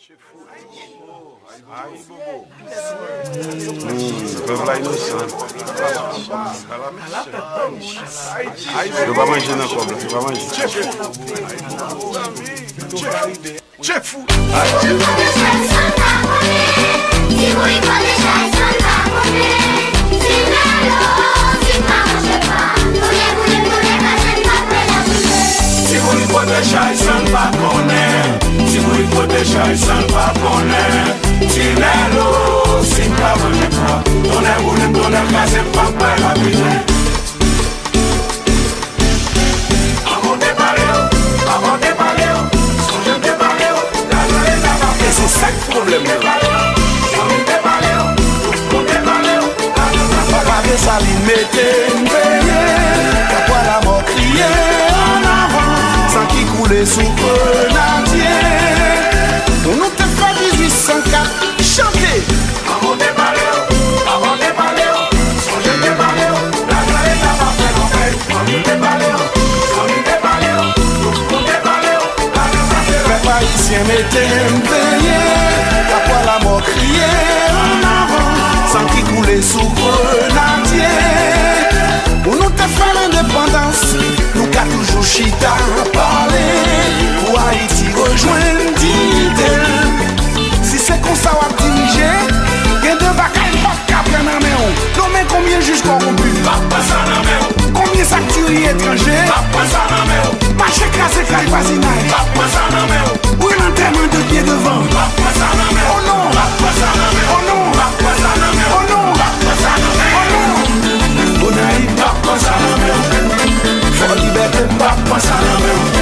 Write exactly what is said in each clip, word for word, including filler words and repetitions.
Hmm, pèp la inosan. Yo pa manje nan kòb la, yo pa manje. Tchèfou. Timoun pote chay san pa konnen. Timoun pote chay san pa konnen. Ti Nèlo, si m pa manje pwa, tonnè boule m, tonnè kraze m, p ap bay lapli. An bon te pale w, an bon te pale w, sonje m te pale w, lajan leta pa fè. E se sa k pwoblèm nan. Papa Desalin mete m veye, kapwa lamò kriye annavan, san ki koule sou grenadye. Pou nou te fè dizuit san kat, chante. An bon te pale w, an bon te pale w, sonje m te pale w, lajan leta pa fè lanmè. Pèp ayisyen mete m veye, kapwa lamò kriye annavan, san ki koule sou grenadye. Pou nou te fè lendepandans, nou ka toujou chita pale, pou Ayiti rejwenn diyite l. Si se konsa w ap dirije, gen de bagay m p ap ka pran nan men w. Nonmen konbyen jij kòwonpi? M p ap pran sa nan men w. Konbyen sa k diri etranje? M p ap pran sa nan men w. Mache kraze kay vwazinay? M p ap pran sa nan men w. Bril antèman de pye devan? M p ap pran sa nan men w. O non! M p ap pran sa nan men w. O non! M p ap pran sa nan men w. O non! M p ap pran sa nan men w. O non! Gonayiv, m p ap pran sa nan men w. Fò Libète, m p ap pran sa nan men w.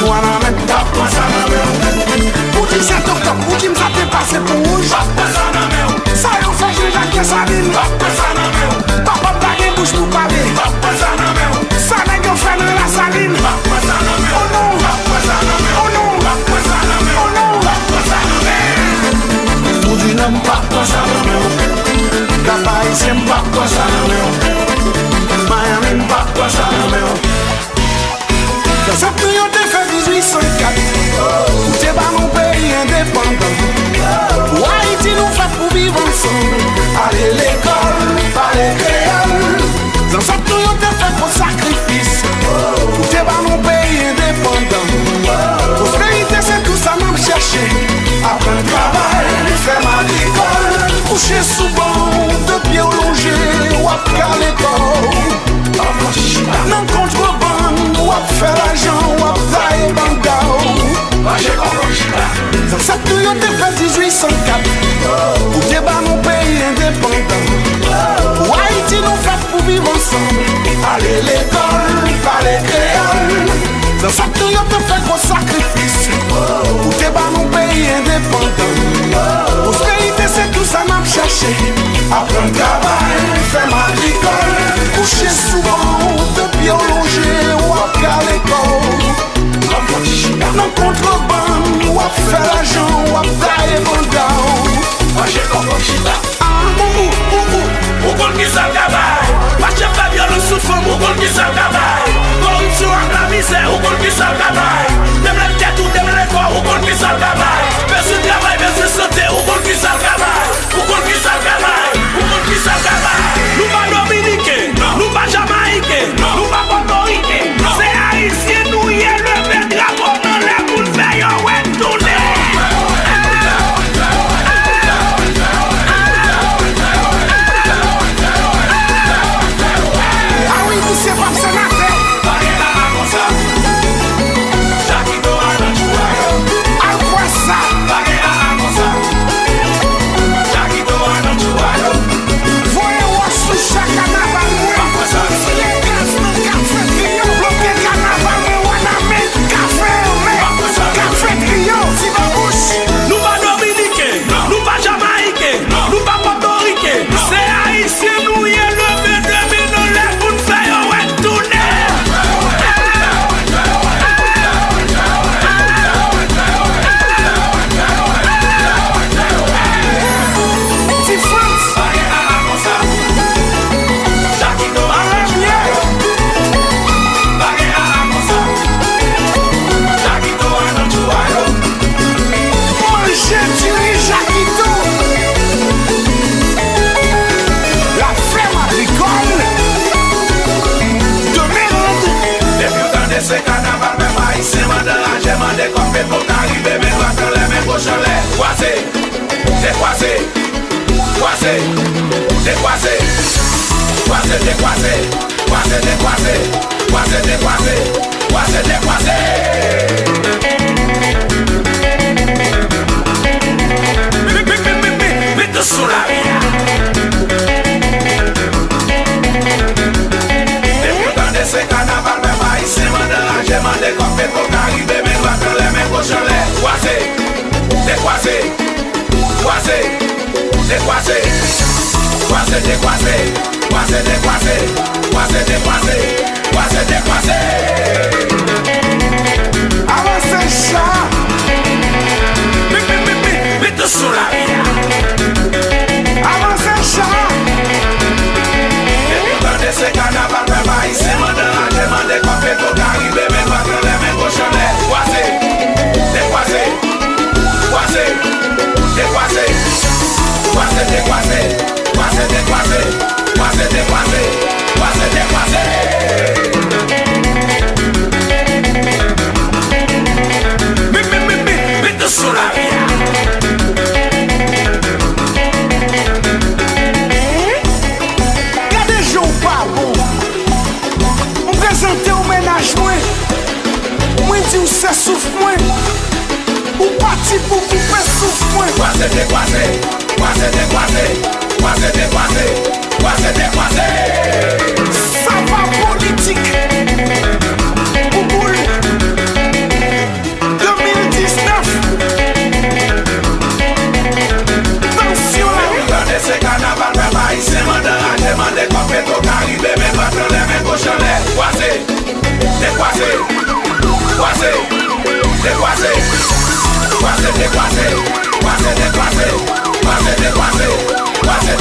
Wanament, m p ap pran sa nan men w. Ou di Sentoktob, ou di m sa te pase pou wouj. M p ap pran sa nan men w. Sa yo fè Jan Jak Desalin. M p ap pran sa nan men w. Papa m pa gen bouch pou pale. M p ap pran sa nan men w. Sa nèg yo fè nan Lasalin. M p ap pran sa nan men w. O non. M p ap pran sa nan men w. O non. M p ap pran sa nan men w. O non. M p ap pran sa nan men w. Ou di non, m p ap pran sa nan men w. Kap Ayisyen, m p ap pran sa nan men w. Miami, m p ap pran sa nan men w. Zansèt nou yo te fè dizuit san kat pou te ba nou peyi endepandan. Pou Ayiti nou fèt pou viv ansanm. Ale lekòl, pale kreyòl. Zansèt nou yo te fè gwo sakrifis pou te ba nou peyi endepandan. Pwosperite se tou sa n ap chèche. Aprann travay, fèm agrikòl. Kouche sou ban w, de pye w lonje, w ap kale kò w. Nan kontrebann, w ap fè lajan, w ap taye banda w. Zansèt nou yo te fè dizuit san kat pou te ba nou peyi endepandan. Pou Ayiti nou fèt pou viv ansanm. Ale lekòl, pale kreyòl. Zansèt nou yo te fè gwo sakrifis pou te ba nou peyi endepandan. Pwosperite se tou sa n ap chèche. Aprann travay, fèm agrikòl. Kouche sou ban w, de pye w lonje, w ap kale kò w. Nan kontrebann, w ap fè lajan, w ap taye banda w. Manje kòkòt chita. Ou, ou, ou, ou, ou konn kisa l ka bay. Mache fè vyolans sou fanm, ou konn kisa l ka bay. Koripsyon ak lamizè, ou konn kisa l ka bay. Deblèt tèt ou, deblèt kò, ou konn kisa l ka bay. Bezwen travay, bezwen sante, ou konn kisa l ka bay. Ou konn kisa l ka bay. Ou konn kisa l ka bay. Nou pa dominiken, nou pa jamayiken, nou pa pòtoriken. Se ayisyen nou ye, leve drapo n anlè pou n fè yo wè n tounen. Ah wi, misye p ap senatè. Al kwè s Kwaze, dekwaze, kwaze, dekwaze, kwaze, dekwaze, kwaze, dekwaze, kwaze, dekwaze, kwaze, dekwaze. Met nou sou lari a. Depi w tande se kanaval, pèp ayisyen mande ranje, mande kòb, Petwokaribe, men dwat anlè, men goch anlè. Kwaze, dekwaze, kwaze, dekwaze, kwaze, dekwaze, kwaze, dekwaze, kwaze, dekwaze, kwaze, dekwaze. Avanse cha! Met nou sou lari a. Avanse cha! Depi w tande se kanaval, pèp ayisyen mande ranje, mande kòb, Petwokaribe, men dwat anlè, men goch anlè. Kwaze, dekwaze, kwaze, dekwaze, kwaze, dekwaze, kwaze, dekwaze, kwaze, dekwaze, kwaze, dekwaze. Met nou sou lari a. Gade jan w pa bon. M prezante w mennaj mwen. Mwen di w se souf mwen. Ou pati pou koupe souf mwen. Kwaze, dekwaze, kwaze, dekwaze, kwaze, dekwaze, kwaze, dekwaze. Sa pa politik. Bouboul. De mil diznèf. Tansyon la. Depi w tande se kanaval, pèp ayisyen mande ranje, mande kòb, Petwokaribe, men dwat anlè, men goch anlè. Kwaze, dekwaze, kwaze, dekwaze, kwaze, dekwaze, kwaze, dekwaze, kwaze, dekwaze, kwaze,